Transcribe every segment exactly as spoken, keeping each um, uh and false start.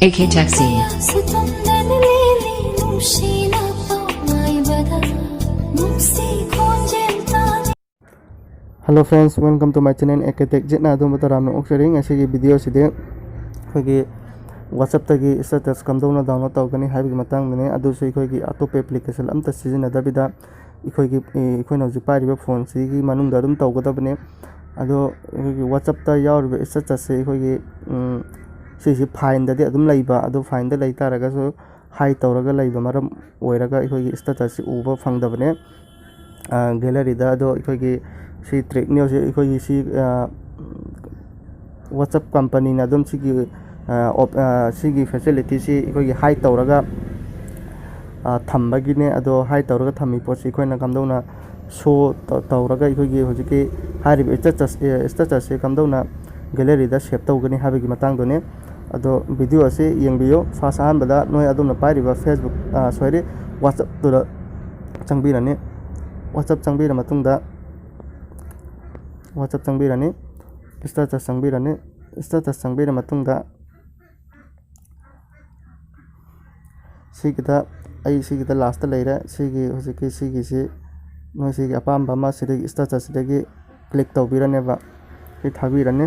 ꯑꯦ K ꯇꯦꯛꯁꯤ꯫ Hello friends, welcome to my channel, A K tech ꯖꯦꯠꯅ ꯑꯗꯣꯝꯕꯨ ꯇꯔꯥꯝꯅ ꯑꯣꯛꯆꯔꯤ꯫ ꯉꯁꯤꯒꯤ video ꯁꯤꯗꯤ ꯑꯩꯈꯣꯏꯒꯤ WhatsApp ꯇꯒꯤ status ꯀꯝꯗꯧꯅ download ꯇꯧꯒꯅꯤ ꯍꯥꯏꯕꯒꯤ ꯃꯇꯥꯡꯗꯅꯦ꯫ ꯑꯗꯨꯁꯨ ꯑꯩꯈꯣꯏꯒꯤ ꯑꯇꯣꯞꯄ application ꯑꯝꯇ ꯁꯤꯖꯤꯟꯅꯗꯕꯤꯗ ꯑꯩꯈꯣꯏꯒꯤ, ꯑꯩꯈꯣꯏꯅ ꯍꯧꯖꯤꯛ ꯄꯥꯏꯔꯤꯕ phone ꯁꯤꯒꯤ ꯃꯅꯨꯡꯗ ꯑꯗꯨꯝ ꯇꯧꯒꯗꯕꯅꯦ꯫ ꯑꯗꯣ ꯑꯩꯈꯣꯏꯒꯤ WhatsApp ꯇ ꯌꯥꯎꯔꯤꯕ status ꯁꯦ ꯑꯩꯈꯣꯏꯒꯤ, ꯎꯝ, ꯁꯤꯁꯤ find ꯗꯗꯤ ꯑꯗꯨꯝ ꯂꯩꯕ, ꯑꯗꯣ find ꯗ ꯂꯩ ꯇꯥꯔꯒꯁꯨ hide ꯇꯧꯔꯒ ꯂꯩꯕ ꯃꯔꯝ ꯑꯣꯏꯔꯒ ꯑꯩꯈꯣꯏꯒꯤ status ꯁꯤ ꯎꯕ ꯐꯪꯗꯕꯅꯦ꯫ ꯑ, gallery ꯗ꯫ ꯑꯗꯣ ꯑꯩꯈꯣꯏꯒꯤ ꯁꯤ Trackneo ꯁꯦ ꯑꯩꯈꯣꯏꯒꯤ ꯁꯤ, ꯑ, WhatsApp company ꯅ ꯑꯗꯨꯝ ꯁꯤꯒꯤ, ꯑ, op-, ꯑ, ꯁꯤꯒꯤ facility ꯁꯤ ꯑꯩꯈꯣꯏꯒꯤ hide ꯇꯧꯔꯒ, ꯑ, ꯊꯝꯕꯒꯤꯅꯦ꯫ ꯑꯗꯣ hide ꯇꯧꯔꯒ ꯊꯝꯃꯤ ꯄꯣꯠꯁꯤ ꯑꯩꯈꯣꯏꯅ ꯀꯝꯗꯧꯅ show ꯇꯧ-, ꯇꯧꯔꯒ ꯑꯩꯈꯣꯏꯒꯤ ꯍꯧꯖꯤꯛꯀꯤ ꯍꯥꯏꯔꯤꯕ status, ꯑ, status ꯁꯦ ꯀꯝꯗꯧꯅ gallery ꯗ save ꯇꯧꯒꯅꯤ ꯍꯥꯏꯕꯒꯤ ꯃꯇꯥꯡꯗꯨꯅꯦ꯫ ꯑꯗꯣ video ꯑꯁꯤ ꯌꯦꯡꯕꯤꯌꯨ꯫ First ꯑꯍꯥꯟꯕꯗ ꯅꯣꯏ ꯑꯗꯣꯝꯅ ꯄꯥꯏꯔꯤꯕ Facebook, ꯑ, sorry, WhatsApp ꯇꯨꯗ ꯆꯪꯕꯤꯔꯅꯤ꯫ WhatsApp ꯆꯪꯕꯤꯔ ꯃꯇꯨꯡꯗ, WhatsApp ꯆꯪꯕꯤꯔꯅꯤ, status ꯆꯪꯕꯤꯔꯅꯤ꯫ Status ꯆꯪꯕꯤꯔ ꯃꯇꯨꯡꯗ ꯁꯤꯒꯤꯗ, ꯑꯩ ꯁꯤꯒꯤꯗ last ꯇ ꯂꯩꯔꯦ꯫ ꯁꯤꯒꯤ ꯍꯧꯖꯤꯛꯀꯤ ꯁꯤꯒꯤꯁꯤ ꯅꯣꯏ ꯁꯤꯒꯤ ꯑꯄꯥꯝꯕ ꯑꯃ ꯁꯤꯗꯒꯤ status ꯁꯤꯗꯒꯤ click ꯇꯧꯕꯤꯔꯅꯦꯕ꯫ ꯁꯤ ꯊꯥꯕꯤꯔꯅꯤ꯫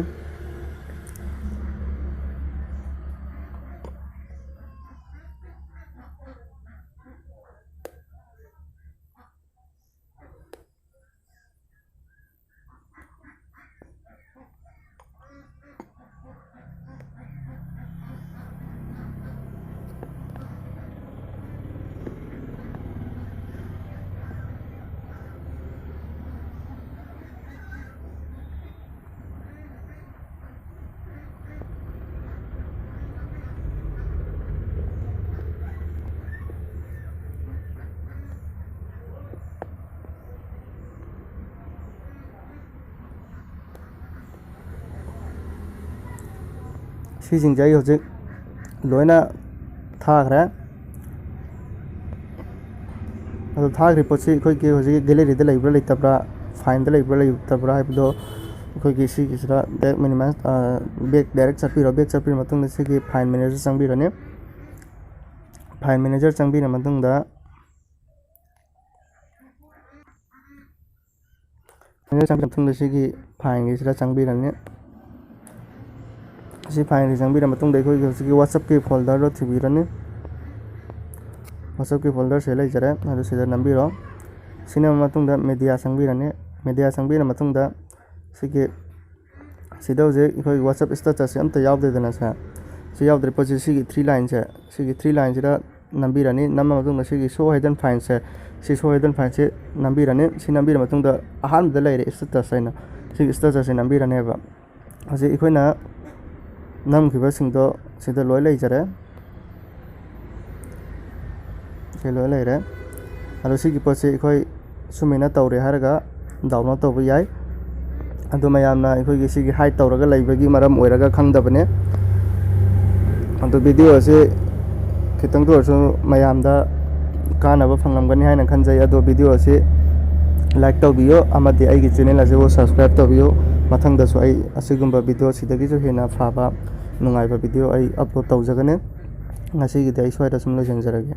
ꯁꯤꯁꯤꯡꯁꯦ ꯑꯩ ꯍꯧꯖꯤꯛ ꯂꯣꯏꯅ ꯊꯥꯈ꯭ꯔꯦ꯫ ꯑꯗꯣ ꯊꯥꯈ꯭ꯔꯤꯕ ꯄꯣꯠꯁꯤ ꯑꯩꯈꯣꯏꯒꯤ ꯍꯧꯖꯤꯛ gallery ꯗ ꯂꯩꯕ꯭ꯔꯥ ꯂꯩꯇꯕ꯭ꯔꯥ, find ꯗ ꯂꯩꯕ꯭ꯔꯥ ꯂꯩꯇꯕ꯭ꯔꯥ ꯍꯥꯏꯕꯗꯣ ꯑꯩꯈꯣꯏꯒꯤ ꯁꯤꯒꯤꯁꯤꯗ ꯕꯦꯛ ꯃꯤꯅꯤꯃꯥꯏꯁ, ꯕꯦꯛ ꯗꯥꯏꯔꯦꯛ ꯆꯠꯄꯤꯔꯣ꯫ ꯕꯦꯛ ꯆꯠꯄꯤꯔ ꯃꯇꯨꯡꯗ ꯁꯤꯒꯤ ꯐꯥꯏꯜ ꯃꯦꯅꯦꯖꯔ ꯆꯪꯕꯤꯔꯅꯤ꯫ ꯐꯥꯏꯜ ꯃꯦꯅꯦꯖꯔ ꯆꯪꯕꯤꯔ ꯃꯇꯨꯡꯗ, ꯃꯦꯅꯦꯖꯔ ꯆꯪꯕꯤꯔ ꯃꯇꯨꯡꯗ ꯁꯤꯒꯤ ꯐꯥꯏꯜꯒꯤꯁꯤꯗ ꯆꯪꯕꯤꯔꯅꯤ꯫ ꯁꯤ ꯐꯥꯏꯜꯁꯤ ꯆꯪꯕꯤꯔ ꯃꯇꯨꯡꯗ ꯑꯩꯈꯣꯏꯒꯤ ꯍꯧꯖꯤꯛꯀꯤ WhatsApp-ꯀꯤ ꯐꯣꯜꯗꯔꯗꯣ ꯊꯤꯕꯤꯔꯅꯤ꯫ WhatsApp-ꯀꯤ ꯐꯣꯜꯗꯔꯁꯦ ꯂꯩꯖꯔꯦ, ꯑꯗꯨ ꯁꯤꯗ ꯅꯝꯕꯤꯔꯣ꯫ ꯁꯤ ꯅꯝꯕ ꯃꯇꯨꯡꯗ ꯃꯦꯗꯤꯌꯥ ꯆꯪꯕꯤꯔꯅꯤ꯫ ꯃꯦꯗꯤꯌꯥ ꯆꯪꯕꯤꯔ ꯃꯇꯨꯡꯗ ꯁꯤꯒꯤ ꯁꯤꯗ ꯍꯧꯖꯤꯛ ꯑꯩꯈꯣꯏꯒꯤ WhatsApp status-ꯁꯦ ꯑꯝꯇ ꯌꯥꯎꯗꯦꯗꯅ ꯁꯦ꯫ ꯁꯤ ꯌꯥꯎꯗ꯭ꯔꯤ ꯄꯣꯠꯁꯤ ꯁꯤꯒꯤ ꯊ꯭ꯔꯤ ꯂꯥꯏꯟꯁꯦ, ꯁꯤꯒꯤ ꯊ꯭ꯔꯤ ꯂꯥꯏꯟꯁꯤꯗ ꯅꯝꯕꯤꯔꯅꯤ꯫ ꯅꯝꯃ ꯃꯇꯨꯡꯗ ꯁꯤꯒꯤ show hidden files-ꯁꯦ, ꯁꯤ show hidden files-ꯁꯦ ꯅꯝꯕꯤꯔꯅꯤ꯫ ꯁꯤ ꯅꯝꯕꯤꯔ ꯃꯇꯨꯡꯗ ꯑꯍꯥꯟꯕꯗ ꯂꯩꯔꯦ status ꯍꯥꯏꯅ, ꯁꯤꯒꯤ status-ꯁꯦ ꯅꯝꯕꯤꯔꯅꯦꯕ꯫ ꯍꯧꯖꯤꯛ ꯑꯩꯈꯣꯏꯅ ꯅꯝꯈꯤꯕꯁꯤꯡꯗꯣ ꯁꯤꯗ ꯂꯣꯏ ꯂꯩꯖꯔꯦ꯫ ꯁꯤ ꯂꯣꯏ ꯂꯩꯔꯦ꯫ ꯑꯗꯣ ꯁꯤꯒꯤ ꯄꯣꯠꯁꯤ ꯑꯩꯈꯣꯏ ꯁꯨꯃꯥꯏꯅ ꯇꯧꯔꯦ ꯍꯥꯏꯔꯒ download ꯇꯧꯕ ꯌꯥꯏ꯫ ꯑꯗꯣ ꯃꯌꯥꯝꯅ ꯑꯩꯈꯣꯏꯒꯤ ꯁꯤꯒꯤ hide ꯇꯧꯔꯒ ꯂꯩꯕꯒꯤ ꯃꯔꯝ ꯑꯣꯏꯔꯒ ꯈꯪꯗꯕꯅꯦ꯫ ꯑꯗꯣ video ꯑꯁꯤ ꯈꯤꯇꯪꯗ ꯑꯣꯏꯔꯁꯨ ꯃꯌꯥꯝꯗ ꯀꯥꯟꯅꯕ ꯐꯪꯂꯝꯒꯅꯤ ꯍꯥꯏꯅ ꯈꯟꯖꯩ꯫ ꯑꯗꯣ video ꯑꯁꯤ like ꯇꯧꯕꯤꯌꯨ ꯑꯃꯗꯤ ꯑꯩꯒꯤ channel ꯑꯁꯤꯕꯨ subscribe ꯇꯧꯕꯤꯌꯨ꯫ ꯃꯊꯪꯗꯁꯨ ꯑꯩ ꯑꯁꯤꯒꯨꯝꯕ video ꯁꯤꯗꯒꯤꯁꯨ ꯍꯦꯟꯅ ꯐꯕ ꯅꯨꯡꯉꯥꯏꯕ video ꯑꯩ upload ꯇꯧꯖꯒꯅꯤ꯫ ꯉꯁꯤꯒꯤꯗꯤ ꯑꯩ ꯁ꯭ꯋꯥꯏꯗ ꯁꯨꯝ ꯂꯣꯏꯁꯤꯟꯖꯔꯒꯦ꯫